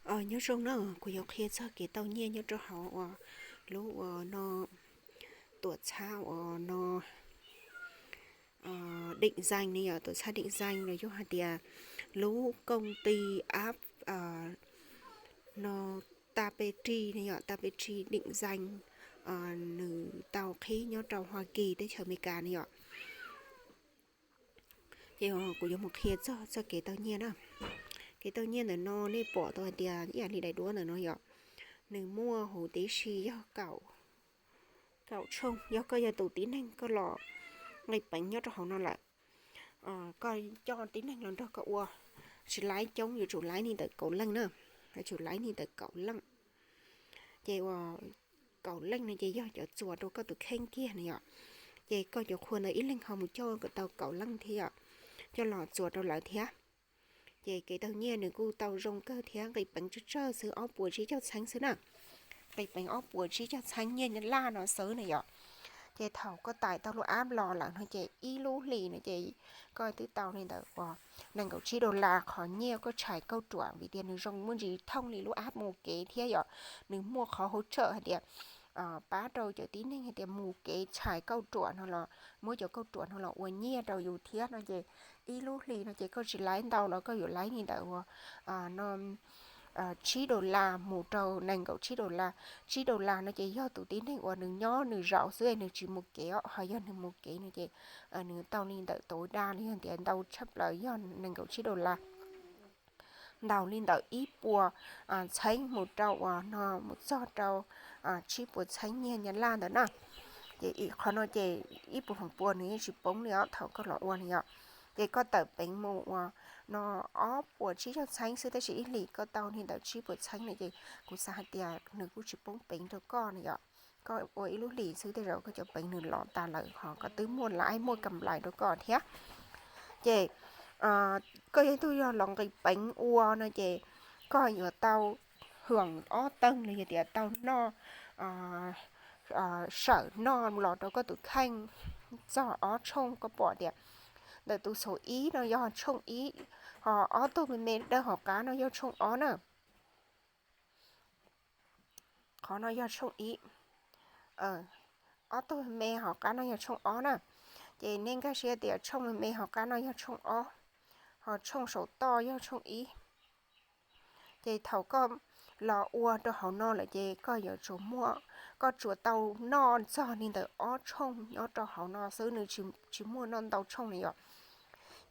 Nyob zoo na, kuv yuav qhia txog kev tau nyiaj nyob rau hauv uas lub uas no tuam txhab uas no định danh ne yom, tuam txhab định danh los yog hais tias lub công ty app no ta pe ri ne yom, ta pe ri định danh nws tau qhib nyob rau Hoa Kỳ teb chaws Amelikas ne yom. Ces kuv yuav mus qhia txog txoj kev tau nyiaj na. Kev tau nyiaj ntawm no nej pom tau hais tias ib yam li daim duab ntawm no yom, nws muaj huv tib si yog kaum tshooj. Yog koj yog tus tib neeg koj los nqis peev nyob rau hauv no lawm, koj coj tib neeg los nrog koj ua, tsis laib coob, yuav tsum laib li ntawm kaum leej na, yuav tsum laib li ntawm kaum leej. Ces uas kaum leej no ces yog cov txuas rau koj tus kheej kiag na yom. Ces koj cov qhua ntawd ib leeg ho mus coj kom tau kaum leej thiab yom, coj los txuas rau lawv thiab. Ces kev tau nyiaj nws kuj tau zoo kawg thiab, nqis peev tsawg tsawg xwb, ob puas tsib caug txheeb xwb na. Nqis peev ob puas tsib caug txheeb nyiaj Nyab Laj no xwb na yom. Ces thaum koj tais tau lub app los lawm no ces ib lub hlis no ces koj twb tau li ntawm uas nees nkaum tsib dollar qhov nyiaj koj tshais kauj ruam, vim tias nws zoo muaj ntsis thooj li lub app mus kev thiab yom. Nws muaj qhov hauv tsawm hais tias pab rau cov tib neeg hais tias mus kev tshais kauj ruam no los muab cov kauj ruam no los ua nyiaj rau yus thiab no ces ib lub hlis no ces koj tsis laib ntau los koj yuav laib li ntawm uas no tsib dollar mus rau nees nkaum tsib dollar. Tsib dollar no ces yog tus tib neeg uas nws nyob nws zaum xwb es nws tsis mus kev os, ho yog nws mus kev no ces nws tau li ntawm tối đa los yog tias ntau tshaj plaws yog nees nkaum tsib dollar, ntaus li ntawm ib puas txheeb mus rau uas no mus txog rau tsib puas txheeb nyiaj Nyab Laj ntawm na. Ces qhov no ces ib puas feem pua nws yeej tsis poob li os thaum koj los ua li yom. Ces koj tawm peev mus uas no ob puas tsib caug txheeb xwb tab sis ib hlis koj tau li ntawm tsib puas txheeb no ces kuv xav hais tias nws kuj tsis poob peev rau koj na yom. Koj ua ib lub hlis xwb tej zaum koj cov peev nws los tas lawm ho koj twb muaj lab muaj kam lais rau koj thiab. Ces koj yog ib tug yog los nqis peev ua no ces koj yuav tau hwm ob teeg los yog tias tau noj sawm noj los rau koj tus kheej txog ob tshooj. Koj pom tias ntawm tus xaum ib no yog tshooj ib, ho ob tug me me dawb hauv qab no yog tshooj ob na. Qhov no yog tshooj ib, ob tug me me hauv qab no yog tshooj ob na. Ces nej nkag siab tias tshooj me me hauv qab no yog tshooj ob, ho tshooj saum toj yog tshooj ib. Ces thaum koj los ua rau hauv no lawm ces koj yuav tsum muaj, koj tsuas tau noj txog li ntawm ob tshooj nyob rau hauv no xwb, nws tsis muaj noj ntau tshooj li yom.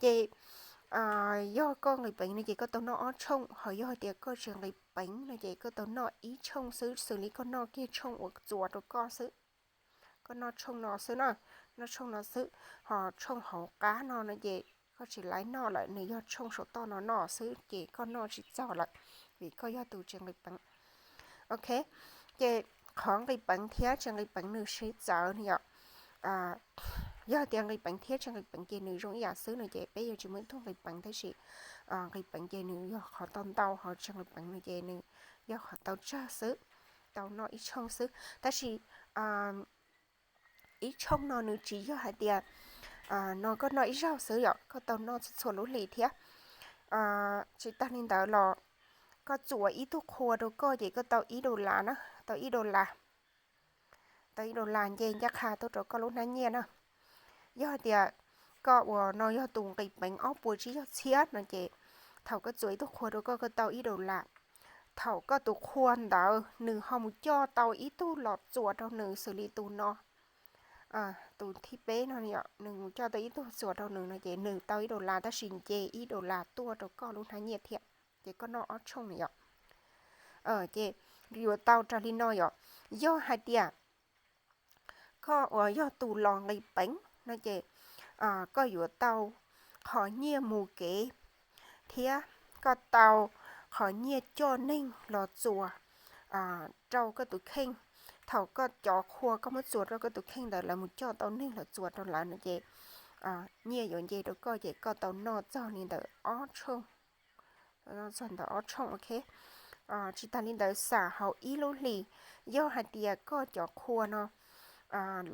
Ces yog koj nqis peev no ces koj tau noj ob tshooj, ho yog tias koj tsis nqis peev no ces koj tau noj ib tshooj xwb, xws li koj noj kiag tshooj uas txuas rau koj xwb. Koj noj tshooj no xwb na, noj tshooj no xwb, ho tshooj hauv qab no no ces koj tsis laib noj lawm, nws yog tshooj saum toj no noj xwb ces koj noj tsis txog lawm, vim koj yog tus tsis nqis peev. Ok, ces qhov nqis peev thiab tsis nqis peev nws sib txawv no yom. Yog tias nqis peev thiab tsis nqis peev ces nws zoo ib yam xwb no ces peb yuav tsis muaj ib tug nqis peev, tab sis nqis peev ces nws yog qhov tau ntau, ho tsis nqis peev no ces nws yog qhov tau tsawg xwb, tau noj ib tshooj xwb. Tab sis ib tshooj no nws tsis yog hais tias no koj noj ib zaug xwb yom, koj tau noj txhua txhua lub hlis thiab. Tsis tas li ntawd los koj txuas ib tug qhua rau koj ces koj tau ib dollar na, tau ib dollar, tau ib dollar nce ncaj qha tuaj rau koj lub hnab nyiaj na. Yog hais tias koj uas no yog tus nqis peev ob puas tsib caug txhiab no ces thaum koj txuas ib tug qhua rau koj, koj tau ib dollar. Thaum koj tus qhua ntawd nws ho mus coj tau ib tug los txuas rau nws xws li tus no, tus thib peb no, nws mus coj tau ib tug txuas rau nws no ces nws tau ib dollar tab sis nce ib dollar tuaj rau koj lub hnab nyiaj thiab, ces koj noj ob tshooj na yom. Ces yuav tau raws li no yom. Yog hais tias koj uas yog tus los nqis peev no ces koj yuav tau qhov nyiaj mus kev thiab koj tau qhov nyiaj coj neeg los txuas rau koj tus kheej. Thaum koj cov qhua koj muab txuas rau koj tus kheej ntawd lawv mus coj tau neeg los txuas rau lawv no ces nyiaj yuav nce rau koj ces koj tau noj txog li ntawm ob tshooj, txog ntawm ob tshooj, ok. Tsis tas li ntawd xam hauv ib lub hlis, yog hais tias koj cov qhua no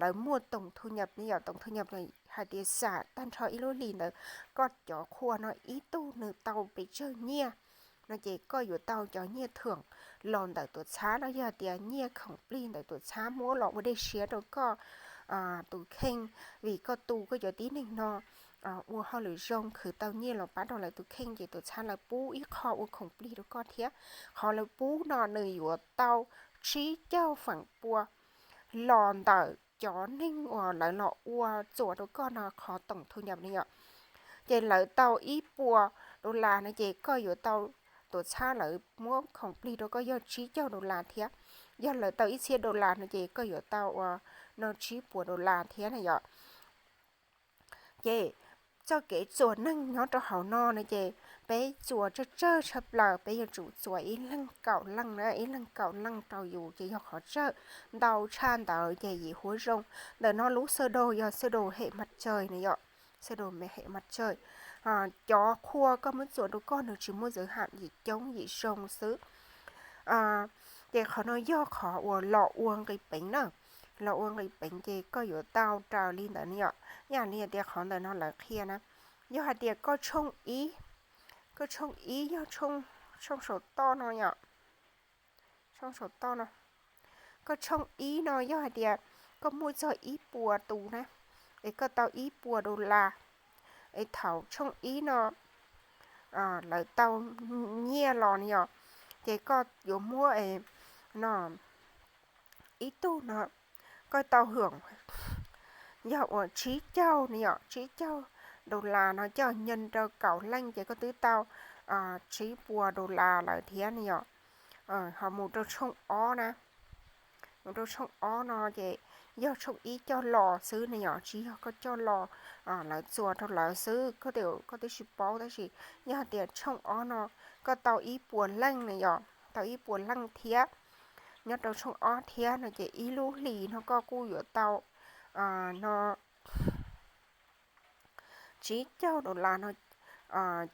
lawv muaj tổng thu nhập ne yom, tổng thu nhập hais tias xam tag nrho ib lub hlis ntawd koj cov qhua no ib tug nws tau pes tsawg nyiaj, no ces koj yuav tau cov nyiaj thưởng los ntawm tuam txhab no, yog tias nyiaj khoom plig ntawm tuam txhab muab los ua dej siab rau koj tus kheej, vim koj tu koj cov tib neeg no ua hauj lwm zoo khwv tau nyiaj los pab rau lawv tus kheej ces tuam txhab lawv pub ib qho ua khoom plig rau koj thiab. Qhov lawv pub no nws yuav tau tsib caug feem pua los ntawm cov neeg uas lawv los ua txuas rau koj no qhov tổng thu nhập no yom. Ces lawv tau ib puas dollar no ces koj yuav tau, tuam txhab lawv muab khoom plig rau koj yog tsib caug dollar thiab. Yog lawv tau ib txhiab dollar no ces koj yuav tau ua no tsib puas dollar thiab na yom. Ces txoj kev txuas neeg nyob rau hauv no no ces peb txuas tsawg tsawg tshaj plaws peb yuav tsum txuas ib leeg kaum leej na, ib leeg kaum leej rau yus ces yog qhov tsawg, ntau tshaj ntawd ces yim huab zoo. Ntawm no lub sơ đồ yog sơ đồ hệ mặt trời na yom, sơ đồ hệ mặt trời. Cov qhua koj muab txuas rau koj nws tsis muaj giới hạn, yim coob yim zoo xwb. Ces qhov no yog qhov uas los ua nqis peev na. Los ua nqis peev ces koj yuav tau raws li ntawd na yom. Ib yam li tias qhov ntawm no lawv qhia na, yog hais tias koj tshooj ib, koj tshooj ib yog tshooj saum toj no yom, tshooj saum toj no. Koj tshooj ib no yog hais tias koj muaj txog ib puas tus na, es koj tau ib puas dollar. Es thaum tshooj ib no lawv tau nyiaj los no yom, ces koj yuav muab no ib tug no koj tau hưởng yog uas tsib caug no yom, tsib caug dollar no coj nyees rau kaum leej ces koj twb tau tsib puas dollar lawm thiab no yom. Ho mus rau tshooj ob na, mus rau tshooj ob no ces yog tshooj ib coj los xwb no yom, tsis yog koj coj los, lawv txuas rau lawv xwb, koj twb tsis paub. Tab sis yog hais tias tshooj ob no koj tau ib puas leej no yom, tau ib puas leej thiab, nyob rau tshooj ob thiab no ces ib lub hlis no koj kuj yuav tau no tsib caug dollar no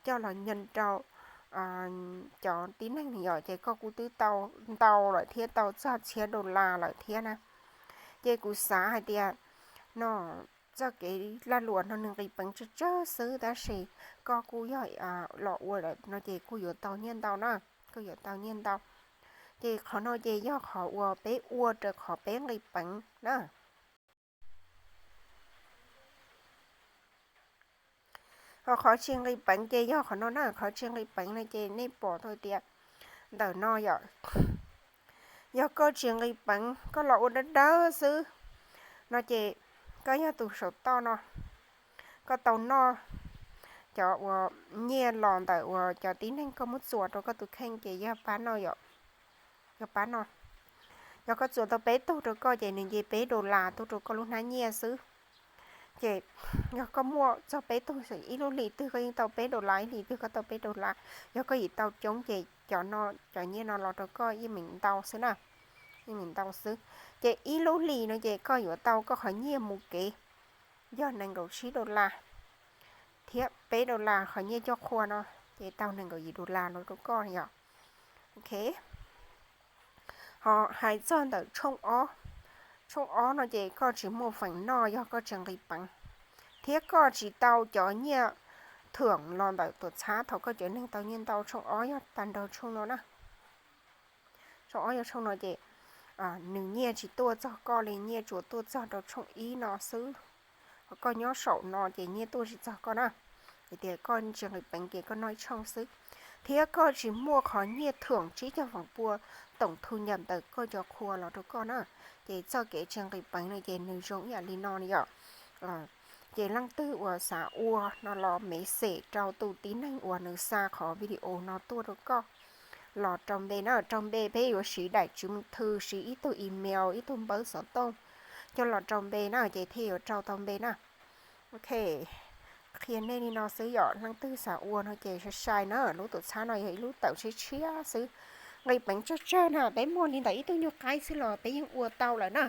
coj los nyees rau cov tib neeg no yom, ces koj kuj twb tau ntau lawm thiab, tau txog txhiab dollar lawm thiab na. Ces kuv xav hais tias no txoj kev lag luam no nws nqis peev tsawg tsawg xwb, tab sis koj kuj yog los ua lawm no ces kuj yuav tau nyiaj ntau na, kuj yuav tau nyiaj ntau. Ces qhov no ces yog qhov uas peb ua raws qhov peb nqis peev na. Ho qhov tsis nqis peev ces yog qhov no na, qhov tsis nqis peev no ces nej pom tau tias ntawm no yom, yog koj tsis nqis peev koj los ua dawb dawb xwb no ces koj yog tus saum toj no, koj tau noj cov uas nyiaj los ntawm uas cov tib neeg koj muab txuas rau koj tus kheej ces yog pab no yom, yog pab no. Yog koj txuas tau peb tug rau koj ces nws nce peb dollar tuaj rau koj lub hnab nyiaj xwb. Ces yog koj muaj txog peb tug, ib lub hlis twg koj yeej tau peb dollar, ib hlis twg koj tau peb dollar. Yog koj yim tau coob ces cov no, cov nyiaj no los rau koj yeej meem ntau xwb na, yeej meem ntau xwb. Ces ib lub hlis no ces koj yuav tau koj qhov nyiaj mus kev yog nees nkaum tsib dollar thiab peb dollar qhov nyiaj coj qhua no, ces tau nees nkaum yim dollar los rau koj yom. Ok, ho hais txog ntawm tshooj ob, tshooj ob no ces koj tsis muaj feem noj yog koj tsis nqis peev, thiab koj tsis tau cov nyiaj thưởng los ntawm tuam txhab thaum koj cov neeg tau nyiaj ntau. Tshooj ob yog tag nrho tshooj no na. Tshooj ob yog tshooj no ces nws nyiaj tsis tuaj txog koj li, nyiaj tsuas tuaj txog rau tshooj ib no xwb. Ho koj nyob saum no ces nyiaj tuaj tsis txog koj na, vim tias koj tsis nqis peev ces koj noj ib tshooj xwb. Thiab koj tsis muaj qhov nyiaj thưởng tsib caug feem pua tổng thu nhập ntawm koj cov qhua los rau koj na. Ces txoj kev tsis nqis peev no ces nws zoo ib yam li no na yom. Ces leej twg uas xav ua no los message rau tus tib neeg uas nws xa qhov video no tuaj rau koj los rau npe na, rau npe peb yuav siv daim tswv mws thw, siv ib tug email, ib tug npawb xov tooj coj los rau npe na ces thiaj yuav rau tau npe na. Ok, qhia nej li no xwb yom, leej twg xav ua no ces sai sai na, lub tuam txhab no yog ib lub tawm tshiab tshiab xwb. Nqis peev tsawg tsawg na, peb muaj li ntawm ib tug nyuag qaib xwb los peb yeej ua tau lawm na.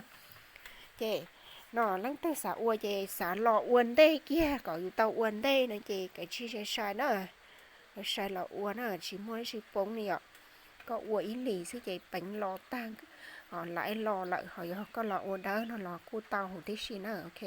Ces no leej twg xav ua ces xav los ua ntej kiag kom yus tau ua ntej no ces kav tsij sai sai na, sai los ua na, tsis muaj dab tsi poob li yom. Koj ua ib hlis xwb ces peev los tag, laiv los lawm, ho yog koj los ua dawb no los kuj tau huv tib si na. Ok,